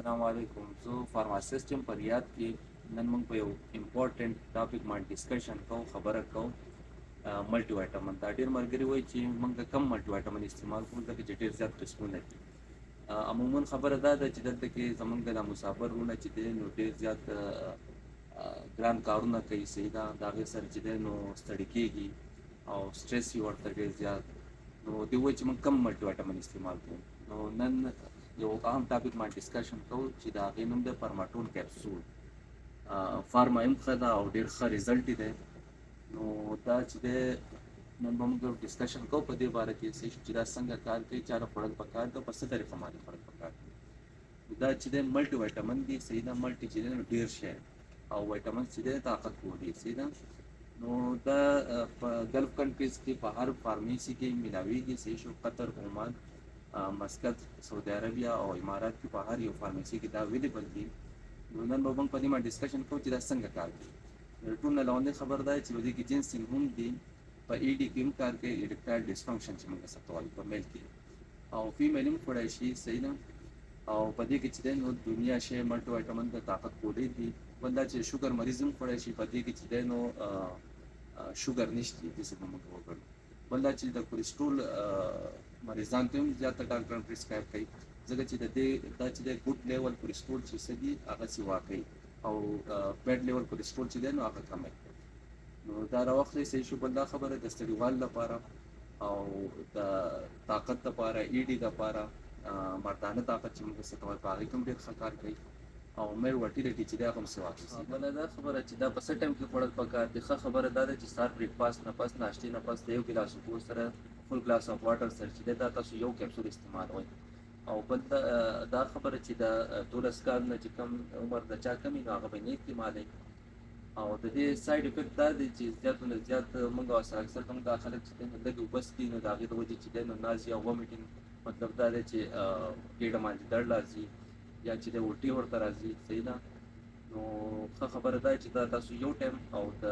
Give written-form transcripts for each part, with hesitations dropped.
السلام علیکم. زه فارماسیست یم په ریاض کې. نن موږ په یو important topic باندې discussion کوو، خبره کوو ملټي وایټامن. دا ډېر ملګري وایي چې موږ کم ملټي وایټامن استعمال کوو، ځکه چې ډېر زیات قسمونه دي. عموما خبره دا ده چې دلته کې زمونږ د مسافر وروڼه چې دی نو ډېر زیات ګران کارونه کوي، صحیح ده، د هغې سره چې دی نو ستړي کېږي او سټرس وي ورته ډېر زیات. نو دوی وایي چې موږ کم ملټي وایټامن استعمال کوو. نو نن یو اهم topic باندې discussion کوو چې د هغې نوم دی فارماټون کپسول. فارما هم ښه ده او ډېر ښه result یې دی. نو دا چې دی نن به موږ discussion کوو په دې باره کې چې دا څنګه کار کوي، چا له خوړل پکار ده، په څه طریقه باندې خوړل پکار دي. دا چې دی ملټي وایټامن دی، صحیح ده. ملټي چې دی نو ډېر شی او وایټامن چې دی طاقت ګولي، صحیح ده. نو دا په Gulf countries کې په هر فارمیسي کې میلاویږي، صحیح شو. قطر، عمان، مسقط، سعودي عربیا او امارات کې په هر یو فارمیسي کې دا available دي. نو نن به موږ په دې باندې discussion کوو چې دا څنګه کار کوي. ټول نه لومړنۍ خبر دا چې په دې کې ginseng هم دي، په ED کې هم کار کوي، erectile dysfunction چې موږ څه وایو په male کې او female هم خوړی شي، صحیح ده. او په دې کې چې دی نو دنیا شی ملټي وایټامن د طاقت ګولۍ دي. بل دا چې شوګر مریض هم خوړی شي، په دې کې چې دی نو شوګر نشته، داسې به موږ وګڼو. بل دا چې د کولیسټرول مریضان ته هم زیاته ډاکټران prescribe کوي، ځکه چې د دې دا چې دی good level cholesterol چې څه دي هغه سیوا کوي او bad level cholesterol چې دی نو هغه کموي. نو دا راواخلئ، صحیح شو. بل دا خبره د ستړیوال لپاره او د طاقت لپاره، ED لپاره، مردانه طاقت چې موږ څه ته وایو په هغې کې هم ډېر ښه کار کوي او male fertility چې دی هغه هم سیوا کوي. بله دا خبره چې دا په څه ټایم کې خوړل پکار دي، ښه خبره دا ده چې سهار breakfast نه پس، ناشتې نه پس د یو ګیلاس اوبو سره، full glass of water سره چې دی دا تاسو یو کپسول استعمالوئ. او بل دا خبره چې د 12 کال نه چې کم عمر د چا کم وي نو هغه به نه استعمالوي. او د دې side effect دا دی چې زیات نه زیات موږ سره اکثر زموږ دا خلک چې دی نو لږ اوبه څښي، نو د هغې د وجې چې دی نو nausea او vomiting، مطلب دا دی چې ګېډه باندې درد راځي یا چې د الټي ورته راځي، صحیح ده. نو ښه خبره دا چې دا تاسو یو ټایم او د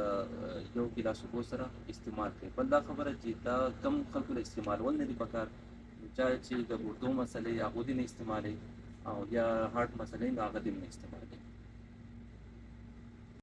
یو ګیلاس اوبو سره استعمال کړئ. بل دا خبره چې دا کم خلکو له استعمالول نه دي پکار، چا چې د ګردو مسلې هغو دې نه استعمالوي او یا heart مسلې نو هغه دې نه استعمالوي.